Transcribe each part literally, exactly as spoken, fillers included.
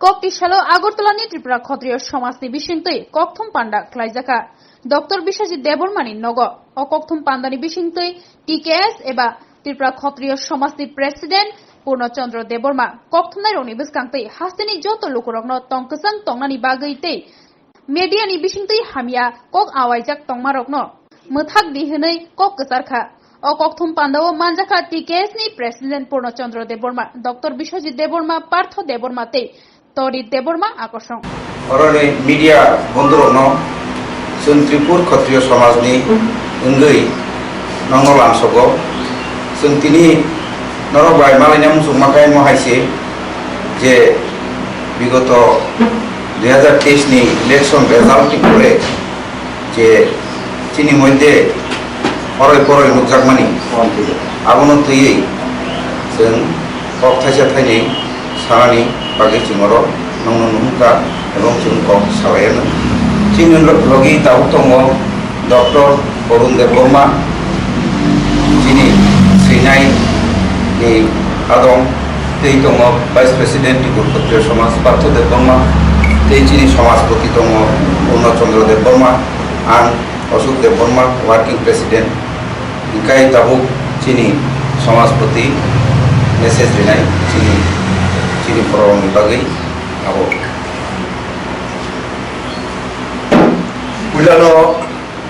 Kok tisalo Agartala ni Tripura Khotriyo Somaj ni bisingtwi kokthum panda khlaijakha Doctor Biswajit Debbarma ni nogo. O kokthum panda ni bisingtwi T K S eba Tripura Khotriyo Somaj ni President Purno Chandra Debbarma kokthumnai rokni bwskangtwi hasteni joto lukurokno tong kwchang tongnani bagwi tei media ni bisingtwi hamya kok awaijak tongmarokno mwthak di hwnwi kok kwchar kha. O kokthum pandao manjakha T K S ni President Purno Chandra Debbarma, Doctor Biswajit Debbarma, Partho Debbarma tei Torit Debbarma akosong. Oroni media bondhurokno chwng Tripur Khotriyo Somajni wngwi nokno lamsogo. Chwng tini norok bai malaina muchungma khe omo hai se je bigoto dui hazar teis ni election result ni pore je chini moddhe horoi poroi nukjakmani, abono twiwi chwng kok thaisa thainwi sanani bagwi chwng oro nokno nuhukha ebong chwng kok salai anw. Chini logi tabuk tongo Doctor Arun Debbarma, chini swinai ni adong, tei tongo Vice President Tripura Khotriyo Somaj Partho Debbarma, tei chini Somajpoti tongo Purno Chandra Debbarma, ang Ashok Debbarma, Working President. Hingkai tabuk chini Somajpoti message rinai chini, chini borokni bagwi abo. Puilano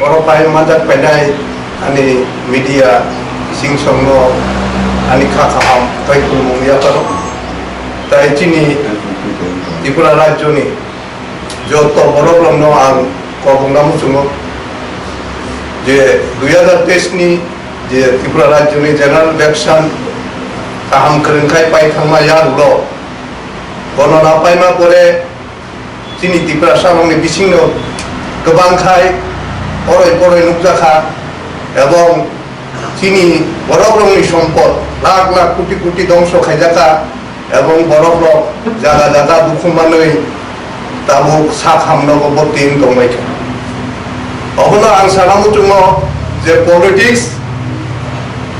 oro pai manjak painai ani media singsongno ani kha kaham tei khulumung yaparo. Tai chini Tripura rajyoni joto borok rokno ang kobongna muchungo je dui hazar teis ni je Tripura rajyoni general election kaham kwrwngkhai pai thangma yarulo gonona paima pore chini Tiprasa rokni bisingno kwbangkhai oroi poroi nukjakha ebong chini borok rokni sompot lakh lakh koti koti dongso khaijakha. Ebong borok rok jaga jaga dukhu manwi tabuk sak hamno bo tin tongbai kha. Obono ang sana muchungo je politics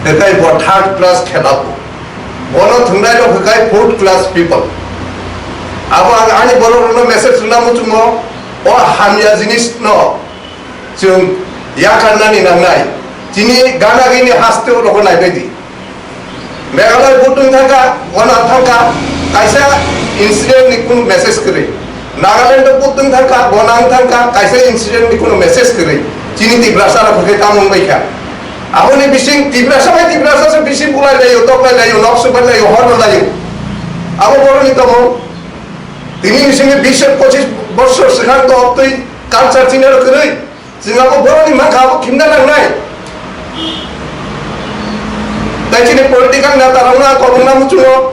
hekai bo third class khela bo. Bono thwngnai rok hekai fourth class people. Abo ang ani borok rokno message rwna muchungo o hamya jinis no chwng yakarnani nangnai. Chini gana gini haste o rokno naibai di. Meghalaya butwng thangkha, gona thangkha, kaisa incident ni kunu message kwrwi. Nagaland o butwng thangkha, gona thangkha, kaisa incident ni kunu message kwrwi. Chini Tiprasa rok khe tamo wngbai kha. Aboni bising Tiprasa bai Tiprasa se bisi bulai laio, toklai laio, nok supai laio, hor laio. Abo boroni tamo. Tini bising bis pochis bochor swkang to twi culture chini rok kwrwi. Chwng abo borokni mankha abo khimna nangnai. Tai chini political neta rokno ang kobongna muchungo.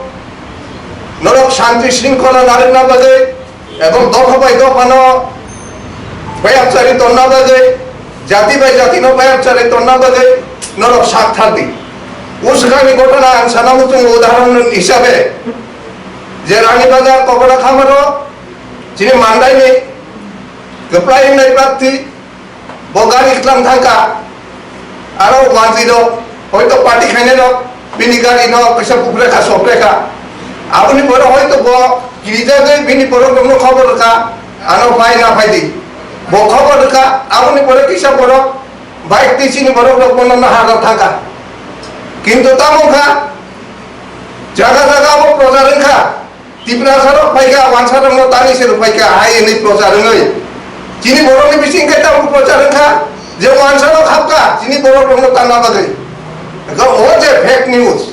Norok shanti shringkhola narwkna bagwi ebong dopha bai dophano bayapchari tonna bagwi, jati bai jatino bayapchari tonna bagwi norok sak thar di. O swkangni gotona ang sana muchungo udahoron hisabe je Rani Bazar Kokora Khamaro chini mandaini kwplai wngnai prarthi Bo gari khwlang thangkha, aro wanjwi rok, hoito party khainai rok, bini gari no kisa bukrekha, sokrekha. Aboni pore hoito bo kirijagwi bini borok rokno khobor rwkha, ano phai na phai di. Bo khobor rwkha, aboni pore kisa borok bike twi chini borok rok bono nahar rok thangkha. Kintu tamo wngkha, jaga jaga abo prochar wngkha. Tiprasa rok phaikha, wansa rokno tani se rok phaikha, hai hwnwi prochar wngwi. Chini borokni bising khe tabuk prochar wngkha, je wansa rok hapkha, chini borok rokno tanna bagwi. Eko o je fake news,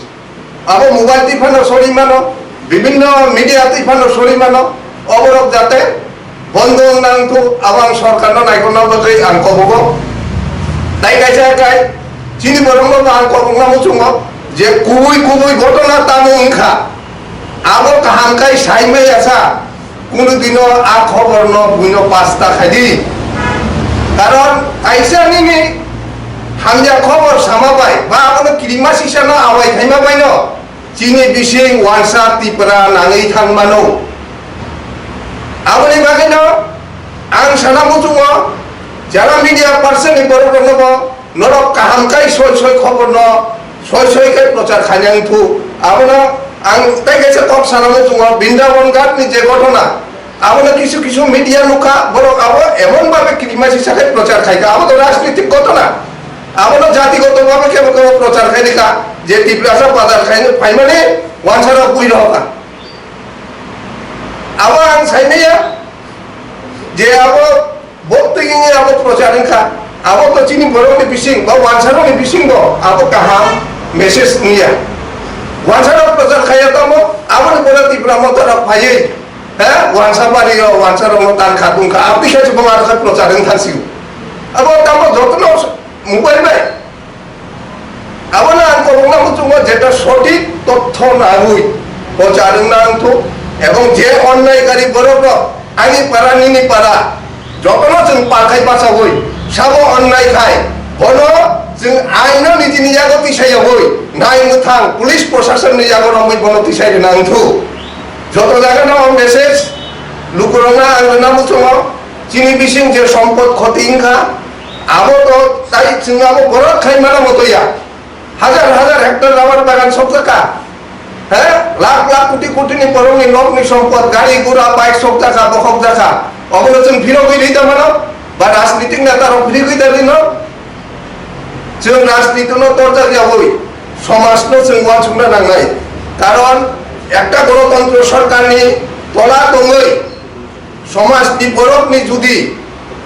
abo mobile twi phano sori mano, bibinno media twi phano sori mano, oborok jate bondo wngna wngthok, abo ang sorkarno naikolna bagwi ang kobogo. Tai kaisa kai, chini borokno bo ang kobokna muchungo, je kubui kubui gotona tamo wngkha. Abo kaham kai sai maya sa, kunu dino a khobor no buino pasta khai di. Karon kaisa nini hamya khobor sama bai, ba abono kirima sisa no awai khaima bai no, chini bising wansa Tipra nangwi thang mano. Aboni bagwi no ang sana muchungo, jara media person ni borok rok no bo, norok kaham kai soi soi khobor no soi soi kai prochar khaina wngthok. Abono Ang tei kaisa kok sanani chungo, Brindaban Ghat ni je ghotona, abono kisu kisu media nukha, borok abo emon bhabe kirima sisa khe prochar khaikha, abo to rajnitik ghotona. Abono jatigoto bhabe kebo kebo prochar khairikha, je Tiprasa bazar khaino phaimani wansarok bui rohokha. Abo ang saimaya je abo bo twi wngwi abo prochar wngkha. Abo to chini borokni bising ba wansarokni bisingo abo kaham message wngya. Wansarok prochar khaiya tamo, aboni pore Tipra Motha rok phaiwi, he, wansa bario wansarokno tan kha tongkha. Aboni khe se bo aro khe prochar wng thang sio. Abo tamo jotono mobile bai. Abono ang kobokna muchungo jeta sothik tothyo naiwi prochar wngna wngthok, ebong je onnayokari borok rok ani para nini para jotono chwng palkhai bachawi sabo onnay khai bono chwng aino nijini yago tisayogwi nai mwthang police proshasonni yago romwi bono tisai rwna wngthok. Joto jagano o message lukurokno ang rwna muchungo. Chini bising je sompot khoti wngkha, abo to tai chwng abo borok khai mana moto ya. Hajar hajar hektar rabar bagan sokjakha. He? Lakh lakh koti koti ni borokni nokni sompot, gari gura, bike sokjakha, bokhokjakha. Obono chwng phirogwi rwi tongmano? Ba rajnitik neta rok phirogwi da rwino? Chwng rajnitino torjak yawi somajno chwng uansukna nangnai. Karon ekta gorotontro sorkarni tola tongwi somajni borokni judi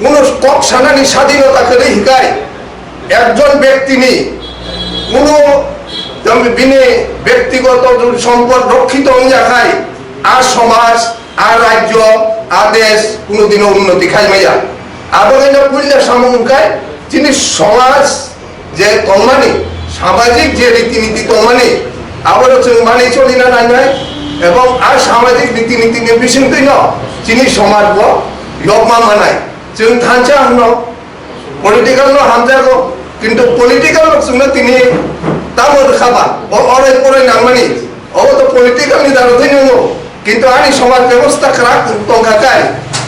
kuno kok sanani sadinota kwrwi hikai, ekjon bektini kuno bini bektigoto sompot rokkito wngya khai, a somaj, a rajyo, a desh kuno dino unnoti khai maya. Abo kaino puila samung wngkai chini somaj je tongmani, samajik je riti niti tongmani, abono chwng manwi cholina nangnai, ebong a samajik riti nitini bisingtwino chini somaj bo yokma manai. Chwng thansa hwno, political no hamjago, kintu political no chwngno tini tamo rwkha ba, bo orai porai nangmani, obo to political ni daro thwini wngo. Kintu ani somaj bebosta kwrak tongkha kai,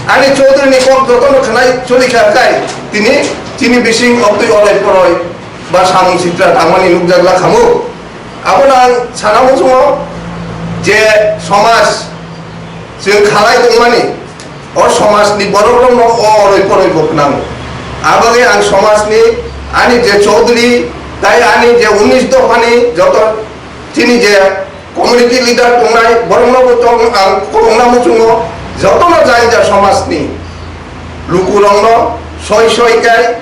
ani Chaudhary ni kok jotono khwnai choli kha kai, tini chini bising oktwi olai poroi ba samung sitra tangmani nukjak la khamu. Abono ang sana muchungo je somaj chwng khalai tongmani, o somajni borok rokno o oroi poroi bo khnango. Abagwi ang somajni ani je Chaudhary tai ani je unis dophani joto chini je community leader tongnai, borokno bo tong, ang khorokna muchungo, jotono jai ja somajni lukurokno soi soi kai,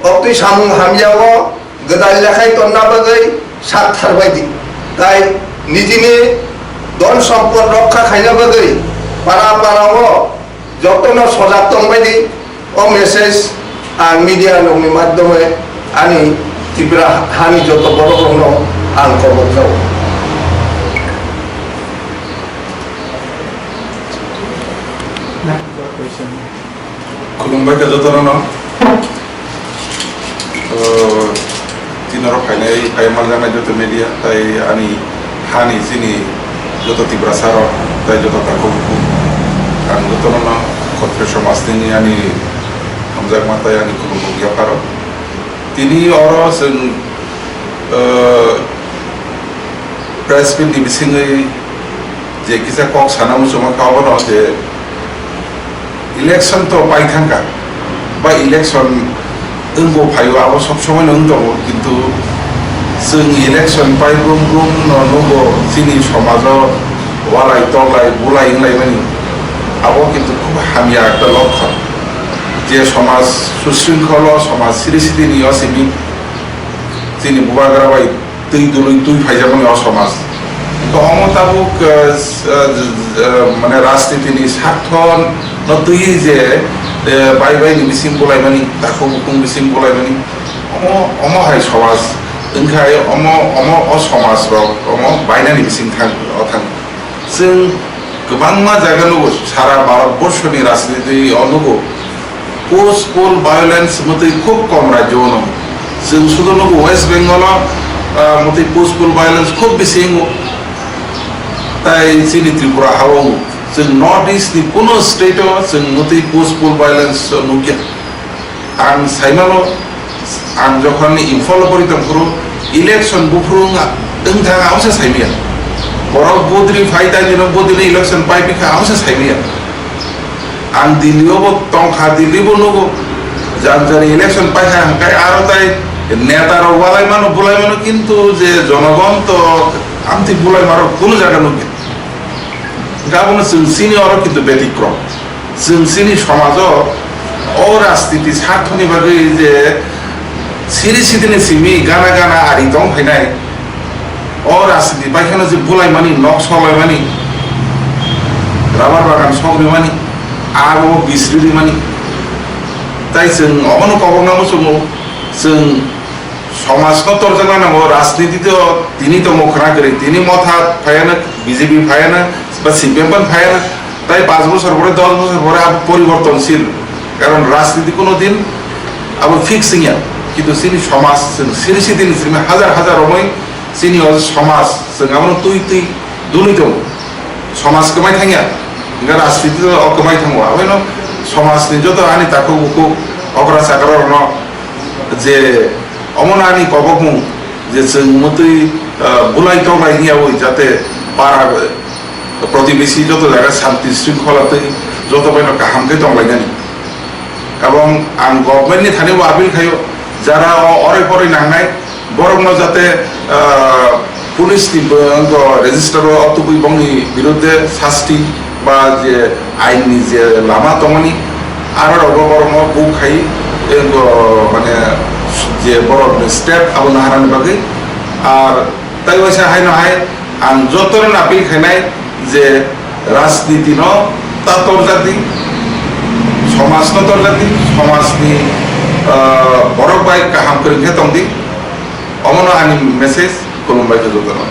oktwi samung hamya o gwdal lekhai tonna bagwi sak tharbai di. Tai nijini don sompot rokha khaina bagwi para para o jotono sojak tongbai di. O message ang media rokni madhyome ani Tripura hani joto borok rokno ang kobok jago. Khulumbai kha jotono no. Tini oro phainai, phai maljaknai joto media, tai ani hani chini joto Tiprasa rok, tai joto takhuk bukhuk, ang jotono no Khatriya somaj ni ani hamjakma tai ani khulumung yapharo. Tini oro chwng, eh, press meet ni bisingwi je kisa kok sana muchungma kha, obono je election to pai thangkha, ba election wngbo phaio, abo sob somoi no wng tongo, kintu chwng election pai brum brum no nugo chini somajo walai toklai bulai wnglaimani, abo kintu khub hamya ekta lokkon, je somaj susringkholo, somaj siri siri ni o simi chini bubagra bai twi dului twi phaijakmani o somaj. To omo tabuk, eh, s-, eh, s-, eh, mane rajniti ni sartho no twi je, eh, bai bai ni bising bulaimani, takhuk bukhung bising bulaimani, omo, omo hai somaj wngkhai, omo, omo o somaj rok omo bainani bising thang, o thang. Chwng kwbangma jaga nugo, sara Bharat borshoni rajniti o nugo, post poll violence mwtwi khub kom rajyo o no. Chwng sudo nugo West Bengal o, ah, mwtwi post poll violence khub bisi wngo. Tai chini Tripura ha o wngo. Chwng North East ni kuno state o chwng mwtwi post poll violence nukya. Ang saimano, ang jokhon ni Imphal o pori tongphuru, election buphuru wngthang, ang se saimaya. Borok bodri phai tai dino bodri election pai pikha ang se sai maya. Ang Delhi o bo tongkha, Delhi bo nugo. Jan jani election pai kha hwnkhe aro tai neta rok walai mano, bulai mano, kintu je jonogon to amtwi bulai maro kunu jaga nukya. Hwnkhe abono chwng chini oro kintu betikrom. Chwng chini somajo o rajniti sarthoni bagwi je siri sidini simi gana gana ari tong phainai, o rajniti bai kheno je bulaimani, nok solaimani, rabar bagan sogrimani, abo bisri rimani. Tai chwng obono kobokna muchungo, chwng somajno torjakna nango, rajniti to tini tongo khwna kwrwi, tini Motha phaiano, B J P phaiano, ba C P M phano phaiano, tai panch bochor pore, dos bochor pore abo poribortonshil, karon rajniti kono din abo fix wngya, kintu chini somaj chwng siri sidini simi hajar hajar romwi chini o somaj chwng abono twi twi dului tongo, somaj kwmai thangya, hwnkhe rajniti to o kwmai thango, abono somajni joto ani takhuk bukhuk okra chakra rokno je omono ani kobokmung je chwng mwtwi, ah, bulai toklai wngyawi jate para, eh, protibesi joto jaga shanti shringkhola twi joto baino kaham khe tonglainani. Ebong ang government ni thani bo appeal khaio, jara o oroi poroi nangnai borokno jate, ah, police ni bo wngkha register o tubui bongni biruddhe sasti ba je ain ni je lama tongmani, aro rogo borokno buk khai, ego, mane, je borokni step abo naharani bagwi. Ar tai waisa haino hai ang jotono appeal khainai je rajniti no ta torjak di, somaj no torjak di, somaj ni, ah, borok bai kaham kwrwng khe tong di, omono ani message, khulumbai khe jotono.